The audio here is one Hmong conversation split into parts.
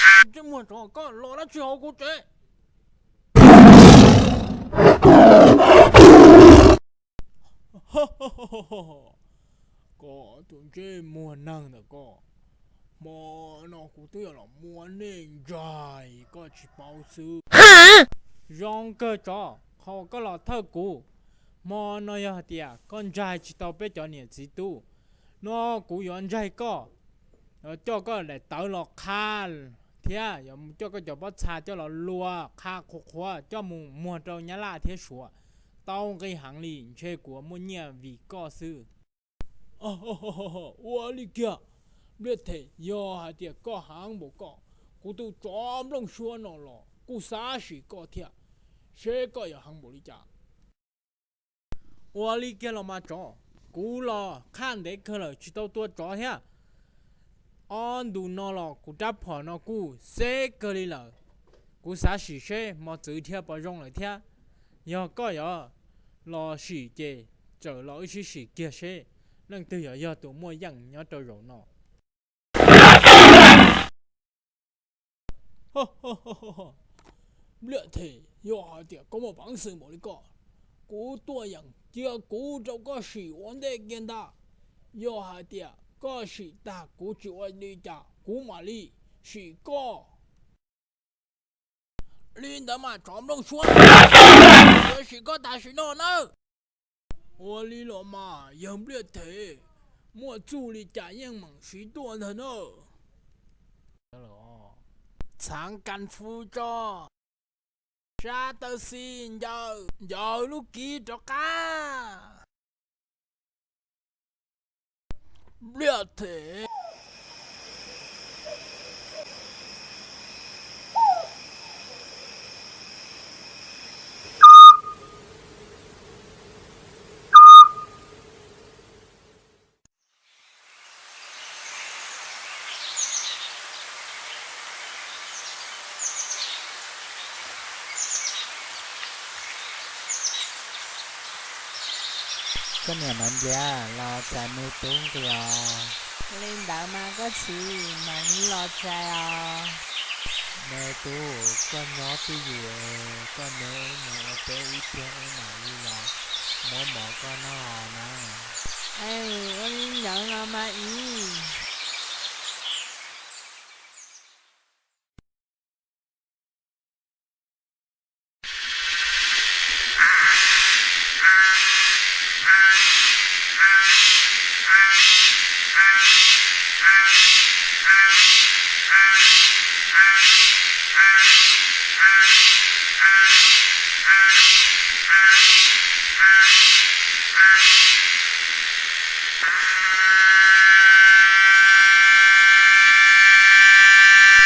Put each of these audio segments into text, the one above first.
Ntsej muag tsov, koj los dab tsi hauv kuv tsev? Koj tus ntsej muag neeg ntawm koj, hmo no kuv twb yuav los muab nej ntsais koj tsis paub xwb. Zoo kawg tsov, qhov koj los thawj kuv, hmo no yog hais tias koj ntsaig tsis tau peb cov niam txiv tub, no kuv yuav ntsaig koj, coj koj daim tawv los qha thiab yuav coj koj cov pob txha coj los luas qha qhuav qhuav coj mus muag rau Nyab Laj thiab Suav, tau nqi heev li, ntshe kuv muaj nyiaj vim koj xwb. Ua li kiag, Npliaj Them, yog hais tias koj heev npaum koj, kuv tus tsov nplooj suab no los kuj xav sim koj thiab, seb koj yuav heev npaum li cas. Ua li kiag los mas tsov, kuv los qhaj ntev kawg lawm tsis tau tua tsov thiab. Ob ntu no los kuv rab phom no kuj xeb kawg li lawm. Kuv xav sim seb mos txwv dhia puas zoo lawm thiab. Yog koj yuav los sim ces txawm los wb sib sim kiag seb leej twg yuav yog tus muaj yeej nyob rau zaum no. Npliaj Them, yog hais tias koj muaj peev xwm npaum li koj, kuv tuaj yeem cia kuv rau koj sim ua ntej kiag ntag. Yog hais tias koj sim tag kuv tsis ua li cas kuv mam li sim koj. Li ntawd mas tsov nplooj suab, yuav sim koj tam sim no nawb. Ua li los mas yawg Npliaj Them, muaj txuj li cas yeej meem siv tuaj ntag na. Txhaav kas fub tso, sab taw xi ncaws, ncaws lub kiv rov qab. Npliaj Them. Koj niam Maiv Nplias, los txais me tub nqi os. Li ntawd mas koj txiv, Maiv los txais os. Me tub, koj nyob twj ywm, koj nyob ib mus ua teb ib pliag wb mam li los muab mov koj noj na. Ua li ntawd los mas ib.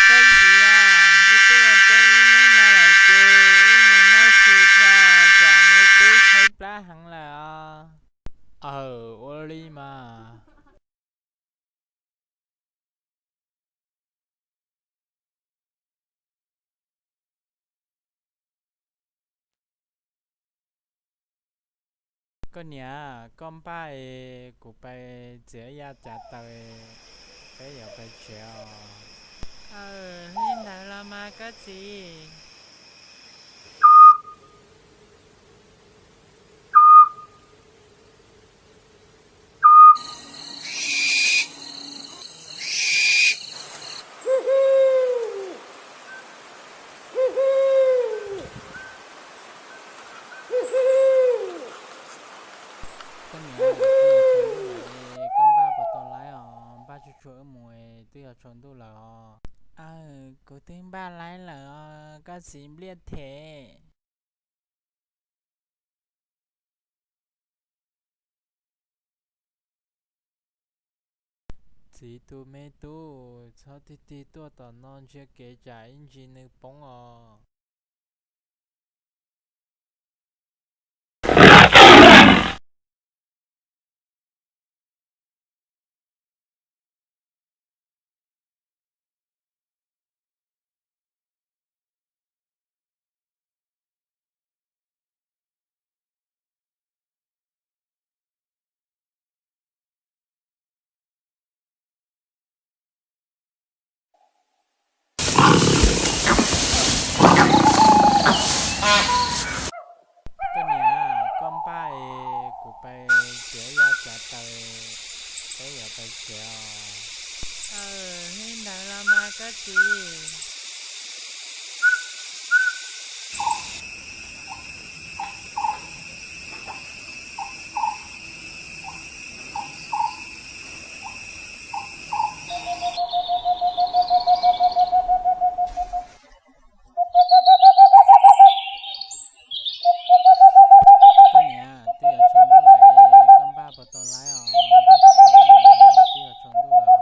Koj txiv, wb twb ua teb ib hnub no lawm ces wb mus noj su tso, tsam me tub tshaib plab heev lawm os. Aw, ua li mas. Koj niam, koj npaj es kuv pais txiav ib yav cav taws, peb yuav pais tsev os. Aw, li ntawd los mas koj txiv. Koj niam, koj npaj puas tau laib os? Npaj tsuag tsuag wb mus, twb yuav tsaus ntuj lawm os. Aw, kuv twb npaj laib lawm os koj txiv Npliaj Them. Txiv tus me tub, txhob tig tig tuaj tom no ntsia kev tsam ib ntsis nws poob os. Li ntawd los mas koj txiv. Koj niam, twb yuav tsaus ntuj lawm, koj npaj puas tau lawv os? Npaj tau, twb yuav tsaus ntuj lawm.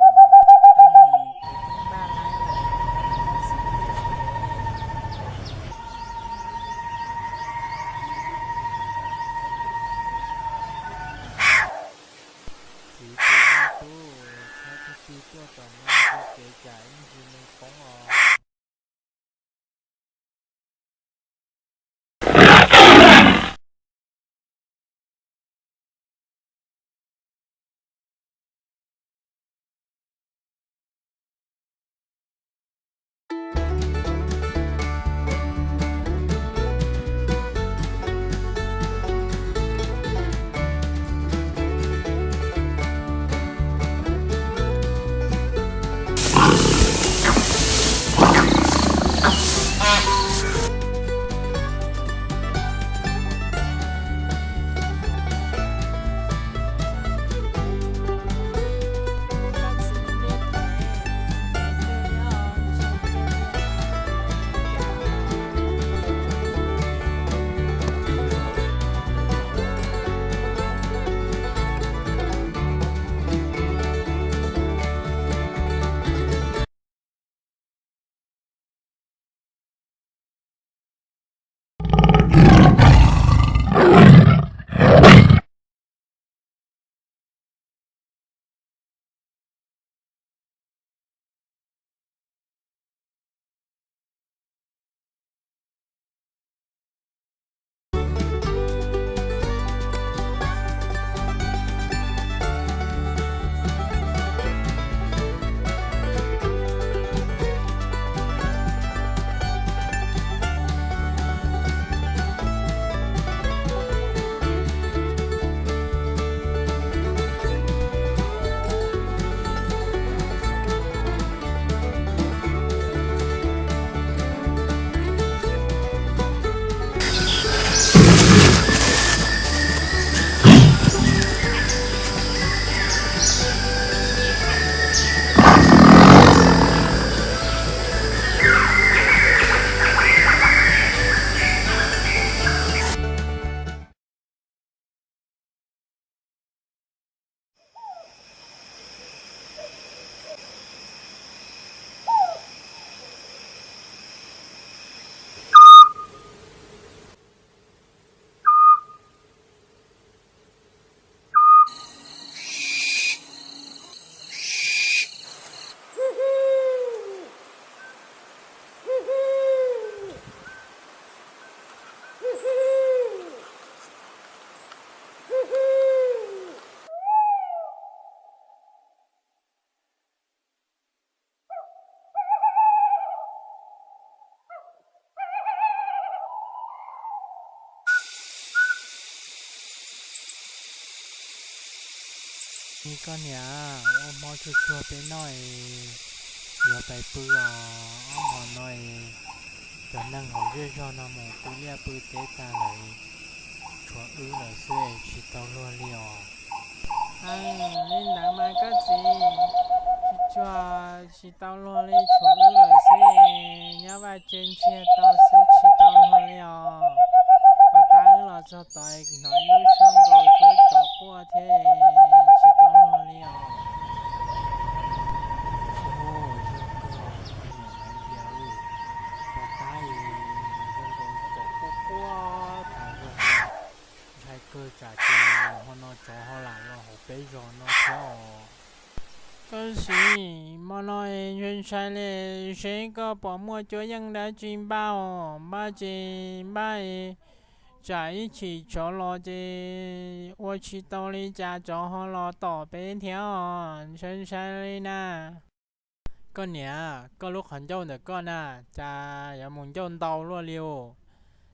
Kuv twb npaj lawv lawm. Txiv, tus me tub, txhob tig tig tuaj tom no, kev cas ib ntsis neeg poob os. Koj niam, ua hmo tsuag tsuag peb noj es yuav pais pw os. Ob hmo no es cov neeg hauv zej zog no mus pw liaj pw teb tag lawm, tshuav wb lawm xwb es tsis tau luag li os. Li ntawd mas koj txiv, tsis tsuag tsis tau luag li, tshuav wb lawm xwb, nyob vaj tse ntsiag to xwb tsis tau luag li os. Pom tab wb los txog tod hnov ib lub suab nkaus suab tsov quaj thiab tsis tau luag li os. Ub, yog koj niam Maiv Npias, pom tab zoo nkaus tsov quaj quaj tas zog li. Ntshai kawg, tsam ces hmo no tsov ho lam los hauv peb zos no thiab os. Koj txiv, hmo no ntshai ntshai li, seb koj puas muaj cuab yeej dab tsi npaj os, npaj ces npaj, tsam ib chim tsov los ces ua tsis tau li cas tsov ho los tom peb thiab os, ntshai ntshai li na. Koj niam, koj lub qhov ncauj ntawm koj na, cas yuav mus ncauj ntau luaj li os?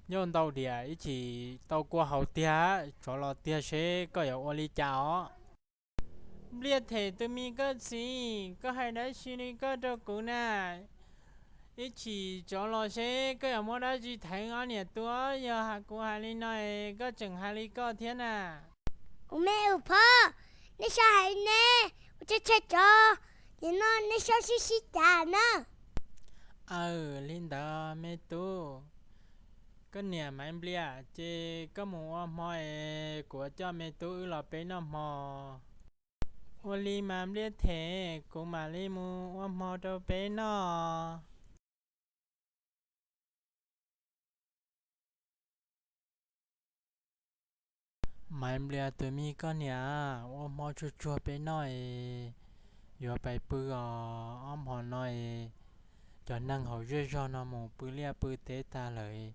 Ncauj ntau diam ib chim tau kua haus tiag, tsov los tiag seb koj yuav ua li cas os. Npliaj Them tus me koj txiv, koj hais dab tsi li koj rau kuv na? Ib chim tsov los seb koj yuav muab dab tsi theev ob niam tub, yog kuv hais li no es koj tseem hais li koj thiab na. Ua me ua phob, nej sib hais ne, ua tshaj tshaj tsov, nim no nej sib sib sib cav na. Aw, li ntawd me tub, koj niam Maiv Npliaj, ces koj mus ua hmo es kuv coj me tub wb los peb noj hmo. Ua li mas Npliaj Them, kuv mam li mus ua hmo rau peb noj. Maiv Npliaj tus me koj niam, ua hmo tsuag tsuag peb noj es yuav pais pw os. Ob hmo no es cov neeg hauv zej zog no mus pw liaj pw teb tag lawm,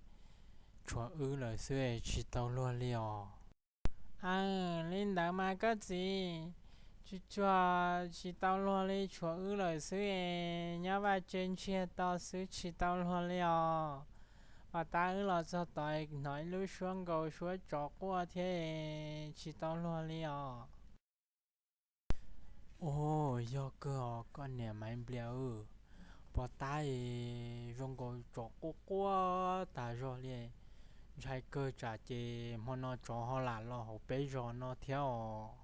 tshuav wb lawm xwb es tsis tau luag li os. Aw, li ntawd mas koj txiv, tsuag tsuag tsis tau luag li, tshuav wb lawm xwb es nyob vaj tse ntsiag to xwb tsis tau luag li os. Pom tab wb los txog tod hnov ib lub suab nkaus suab tsov quaj thiab, tsis tau luag li os. Ua, yog kawg os koj niam Maiv Npliaj, pom tab zoo nkaus tsov quaj quaj tas zog li. Ntshai kawg, tsam ces hmo no tsov ho lam los hauv peb zos no thiab os.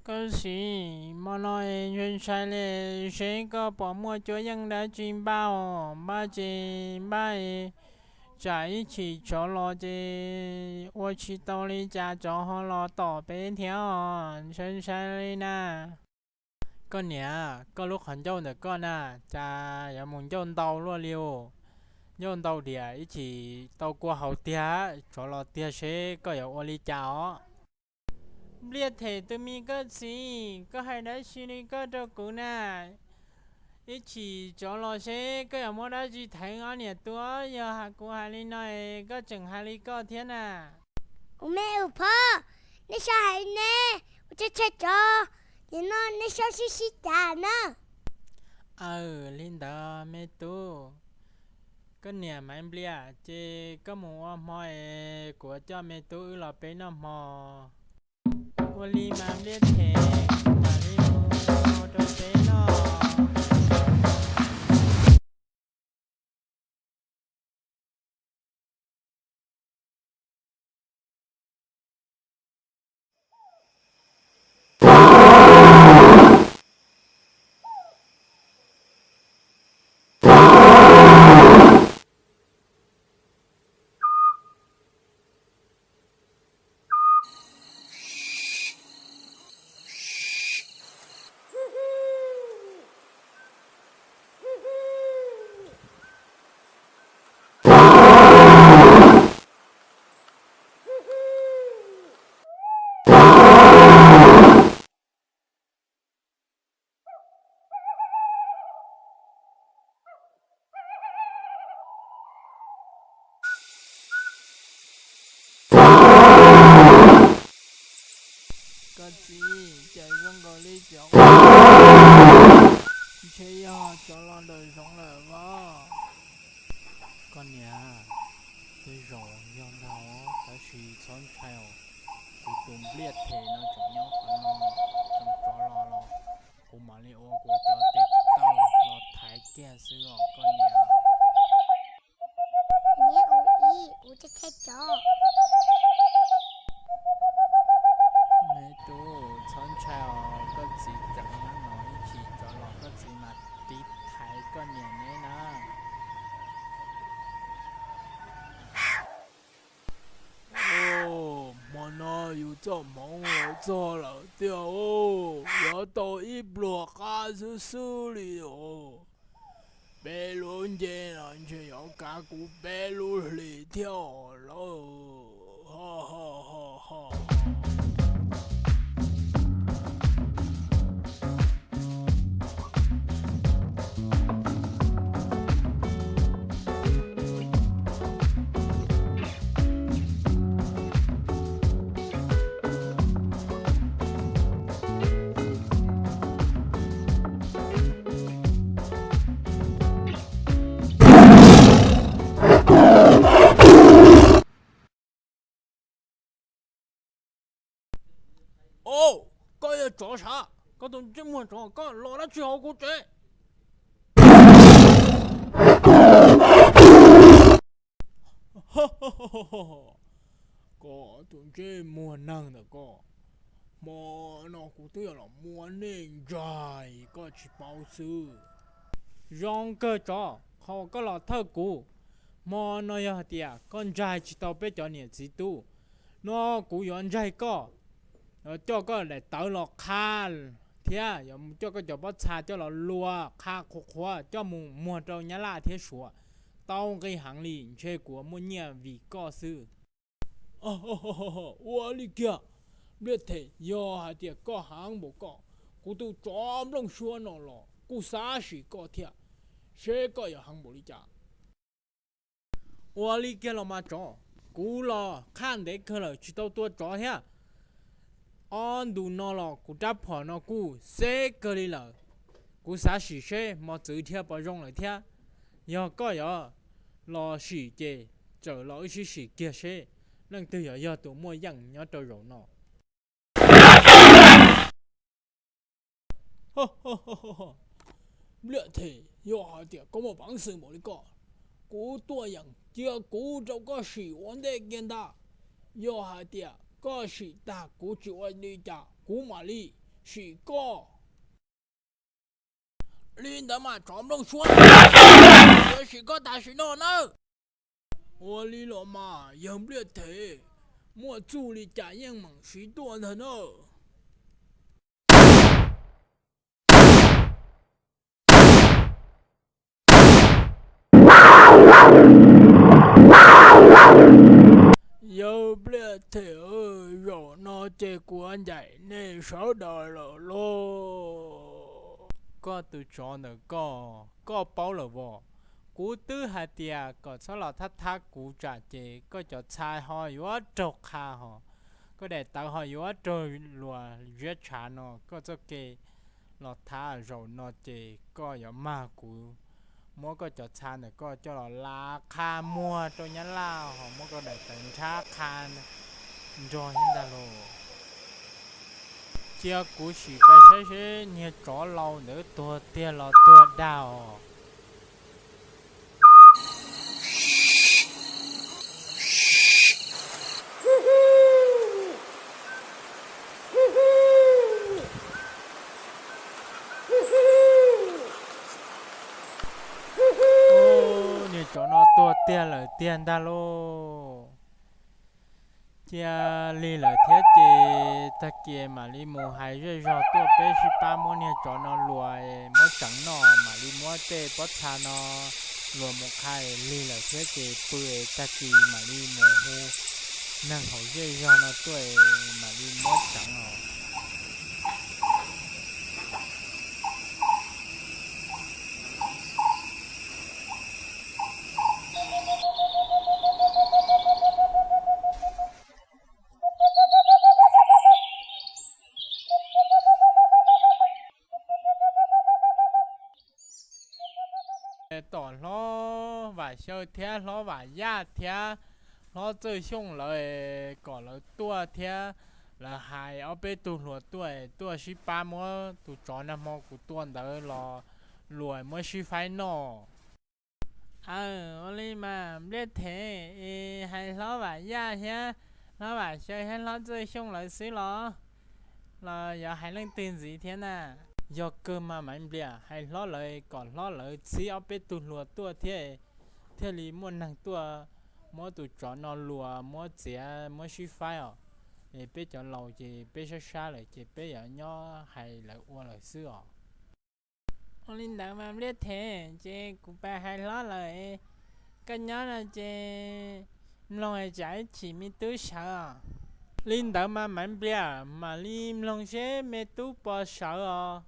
Koj txiv, hmo no ntshai ntshai li, seb koj puas muaj cuab yeej dab tsi npaj os. Npaj ces npaj, tsam ib chim tsov los ces ua tsis tau li cas tsov ho los tom peb thiab os, ntshai ntshai li na. Koj niam, koj lub qhov ncauj ntawm koj na, cas yuav mus ncauj ntau luaj li os? Ncauj ntau diam ib chim tau kua haus tiag, tsov los tiag seb koj yuav ua li cas os. Npliaj Them tus me koj txiv, koj hais dab tsi li koj rau kuv na? Ib chim tsov los seb koj yuav muab dab tsi theev ob niam tub, yog kuv hais li no es koj tseem hais li koj thiab na. Ua me ua phob, nej sib hais ne, ua tshaj tshaj tsov, nim no nej sib sib sib cav na. Aw, li ntawd me tub, koj niam Maiv Npliaj, ces koj mus ua hmo es kuv coj me tub wb los peb noj hmo. Ua li mas Npliaj Them, kuv mam li mus ua hmo rau peb noj. Koj txiv, cas zoo nkaus li cov, ntshe yog cov los ntawm zoov lawm os. Koj niam, tej zaum yog ntag, tab sis txhob ntshai os. Kuv tus Npliaj Them no tseem nyob qhov no, tseem tsov los los kuv mam li ua kuv cov tes taw los thaiv kiag xwb os koj niam. Niam ua ib, kuv tsis tshaj tsov. Me tub, txhob ntshai os, koj txiv ceev no, ib chim tsov los koj txiv mam tiv thaiv koj niam neb na. Hmo no yus txoj hmoov los txog lawm tiag os, yuav tau ib pluag qab xwb xwb li os. Peb lub nce no ntshe yuav kav kuv peb lub hlis thiab os lauj. Au, koj yog tsov sav? Koj tus ntsej muag tsov, koj los dab tsi hauv kuv tsev? Koj tus ntsej muag neeg ntawm koj, hmo no kuv twb yuav los muab nej ntsais koj tsis paub xwb. Zoo kawg tsov, qhov koj los thawj kuv, hmo no yog hais tias koj ntsais tsis tau peb cov niam txiv tub, no kuv yuav ntsais koj, coj koj daim tawv los qha thiab coj koj cov pob txha coj los luas qha qhuav qhuav coj mus muag rau Nyab Laj thiab Suav tau nqi heev li, ntshe kuv muaj nyiaj vim koj xwb. Ua li kiag, Npliaj Them, yog hais tias koj heev npaum koj, kuv tus tsov nplooj suab no los kuj xav sim koj thiab, seb koj yuav heev npaum li cas. Ua li kiag los mas tsov, kuv los qhaj ntev kawg lawm tsis tau tua tsov thiab. Ob ntu no los kuv rab phom no kuj xeb kawg li lawm. Kuv xav sim seb mos txwv dhia pom zoo lawm thiab. Yog koj yuav los sim ces txawm los wb sib sim kiag seb leej twg yuav yog tus muaj yeej nyob rau zaum no. Npliaj Them, yog hais tias koj muaj peev xwm npaum li koj, kuv tuaj yeem cia kuv rau koj sim ua ntej kiag ntag. Yog hais tias koj sim tag kuv tsis ua li cas kuv mam li sim koj. Li ntawd mas tsov nplooj suab, yuav sim koj tam sim no nawb. Ua li los mas yawg Npliaj Them, muaj txuj li cas yeej meem siv tuaj ntag na. Yawg Npliaj Them, zaum no ces kuv ncaim nej sawv daws lawm lauj. Koj tus tsov ntawm koj, koj paub lawm vos. Kuv twb hais tias kom txhob los thab thab kuv tsam ces koj cov txha ho yuav raug qha ho, koj daim tawv ho yuav raug luas ziab tshav no, koj txoj kev los thab zaum no ces koj yuav mag kuv muab koj cov txha ntawm koj coj los lav qha muag rau Nyab Laj ho muab koj daim tawv nrhab qha nrog thiab ntag lauj. Cia kuv sim pais saib seb niag tsov laus ntawd tuag tiag los tuag dag os. Niag tsov no tuag tiag lawm tiag ntag lauj. Cia lig lawm thiab ces tag kis mam li mus hais zej zog tuaj peb sib pab muab niag tsov no luas muab tseev noj, mam li muab tej pob txha no luas mus qha. Lig lawm thiab ces pw, tag kis mam li mus hu neeg hauv zej zog no tuaj mam li muab tseev os. Tom hlob Vam Xyaw thiab hlob Vam Yaj thiab hlob Txawj Xyooj lawv kom lawv tuaj thiab, lawv hais ob peb tug hluas tuaj, tuaj sib pab muab tus tsov nag hmo kuv tua ntawd los luas muab sib faib noj. Aw, ua li mas Npliaj Thev, es hais hlob Vam Yaj thiab hlob Vam Xyaw thiab hlob Txawj Xyooj lawv xwb los, los yuav hais leej twg ntxiv thiab na? Yog kawg mas Maiv Npliaj, hais hlob lawv kom hlob lawv txhib ob peb tug hluas tuaj thiab, thiaj li muaj neeg tuaj muab tus tsov no luas muab txiav muab sib faib os. Es peb cov laus ces peb sab sab lawm ces peb yuav nyob hais lawv ua lawm xwb os. Ua li ntawd mas Npliaj Thev, ces kuv pais hais hlob lawm, koj nyob no ces mloog es tsam ib chim me tub sawv os. Li ntawd mas Maiv Npliaj, mam li mloog seb me tub puas sawv os.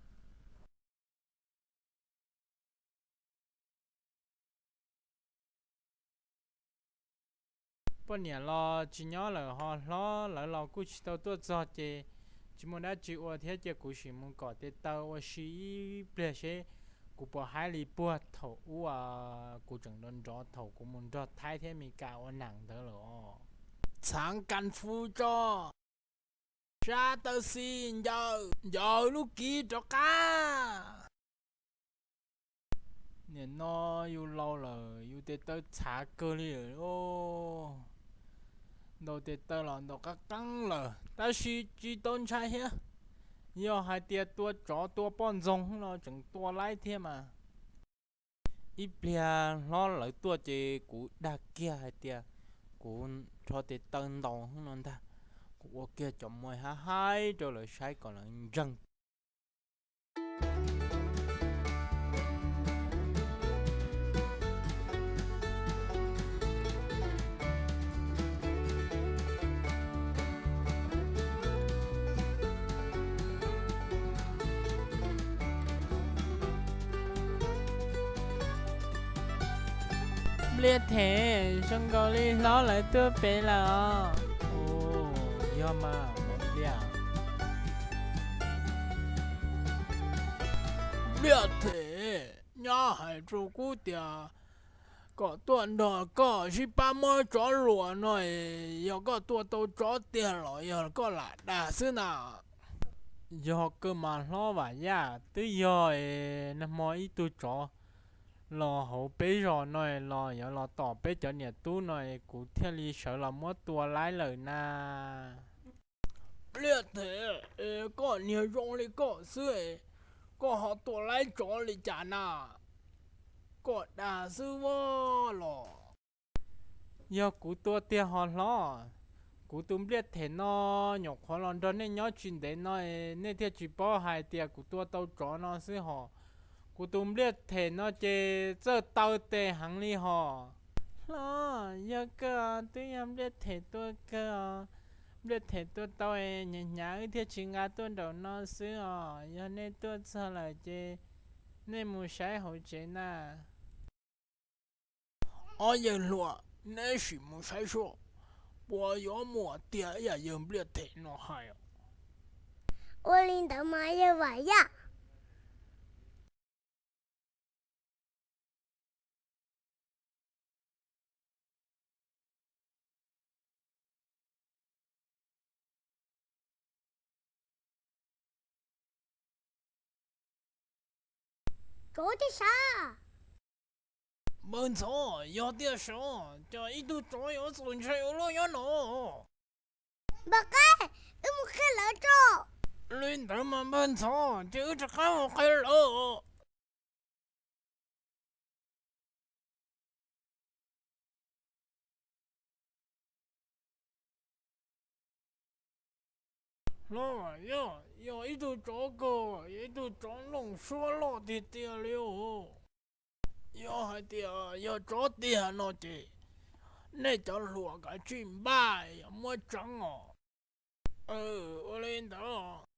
Poj niam los tsis nyob lawm ho hlob lawv los kuj tsis tau tuaj txog ces tsis muaj dab tsi ua thiab, cia kuv sim mus kom tes taw ua si ib pliag seb kuv puas haib li puag thaum ub kuv tseem nrov nrov thaum kuv mus nrog Thaib thiab Mes Kas ua neej ntawd lawm os. Txhaav kas fub tso. Sab taw xis ncaws, ncaws lub kiv rov qab. Nim no yus laus lawm, yus tes taw txhav kawg li lawm. Ntaus tes taw los ntaus qab qeeb lawm, tab sis tsis tau ntshai thiab. Yog hais tias tua tsov tua poj ntxoog no tseem tua laib thiab mas. Ib pliag hlob lawv tuaj ces kuv dag kiag hais tias kuv rho tes taw ntaus no ntag. Kuv ua kiag cov muag haib haib rau lawv saib kom lawv ntseeg. Npliaj them, zoo nkaus li hlob lawv tuaj pem lawm os. Yog mas, npliaj. Npliaj them, nyab hais rau kuv tias kom tuaj nrog koj sib pab muab tsov luam no, yog koj tua tau tsov tiag los yog koj lam dag xwb na. Yog kawg mas hlob Vam Yaj, twb yog nag hmo ib tug tsov los hauv peb zos no los yuav los tom peb cov niam tub no, kuv thiaj li sawv los muab tua laib lawm na. Npliaj them, koj niag zoo li koj xwb, koj ho tua laib tsov li cas na? Koj dag xwb voj los. Yog kuv tua tiag ho hlob. Kuv tus npliaj them no nyuam qhuav los nrog nej nyob tsis ntev no, nej thiaj tsis paub hais tias kuv tua tau tsov no xwb hos. Kuv tus npliaj them no ces txawj taw tes heev li hos. Hlob, yog kawg os, twb yog npliaj them tua kawg os. Npliaj them tua tau, hnyav hnyav wb thiaj tsis nqa tuaj nraum no xwb os. Yog nej tuaj txog lawm ces nej mus saib hauv tsev na. Ob yawg hluas, neb sim mus saib seb puas yuav muaj tiag ib yam yawg npliaj them no hais. Ua li ntawd mas yawg Vam Yaj. Tsov tiag sav. Npawg ntxhov, yog tiag sav, cas ib tug tsov yuav txaus ntshai ua luaj nyob no? Npawg qaib, wb mus qhia lawv tso. Li ntawd mas npawg ntxhov, ces wb rov qab mus qhia lawv. Hlob Vam Yaj, yog ib tug tsov kawg, yog ib tug tsov nplooj suab loj tiag tiag li os. Yog hais tias yog tsov tiag no ces nej cov hluas kav tsij npaj yog muab tseev os. Ua li ntawd.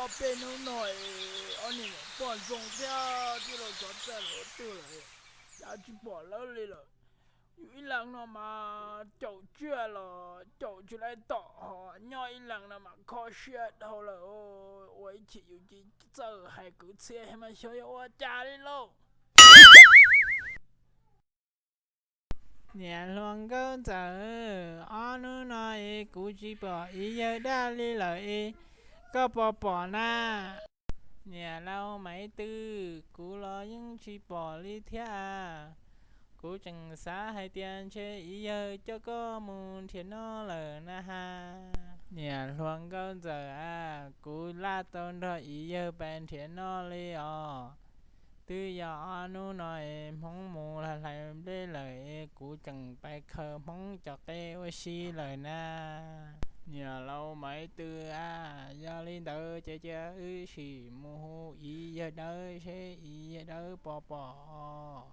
Ob peb hnub no, ob niag poj ntxoog thiab tij laug tsov txawj lawv twg lawm, cas tsis pom lawv li lawm. Yus ib leeg no mas caum tsiaj los caum tsis laib tom, ho nyob ib leeg no mas kho siab dhau lawm. Ua ib chim yus tsis txawj hais kwv txhiaj thiab mas xyov yuav ua cas li lauj. Niam hluas nkauj ntxawm, ob hnub no es kuv tsis pom Iv Yawg daj li lawm es koj puas pom na? Niam laus Maiv Twm, kuv los yeej tsis pom li thiab. Kuv tseem xav hais tias ntshe Iv Yawg coj koj mus nrhiav noj lawm na has. Niam hluas nkauj ntxawm a, kuv laj tau nrog Iv Yawg pais nrhiav noj li os. Twb yog ob hnub no es Hmoob mus hlais nplej lawm es kuv tseem pais khaws Hmoob cov qe ua si lawm na. Niam laus Maiv Tw a, yog li ntawd ces cia wb sim mus hu Iv Yawg Dawb seb Iv Yawg Dawb puas pom.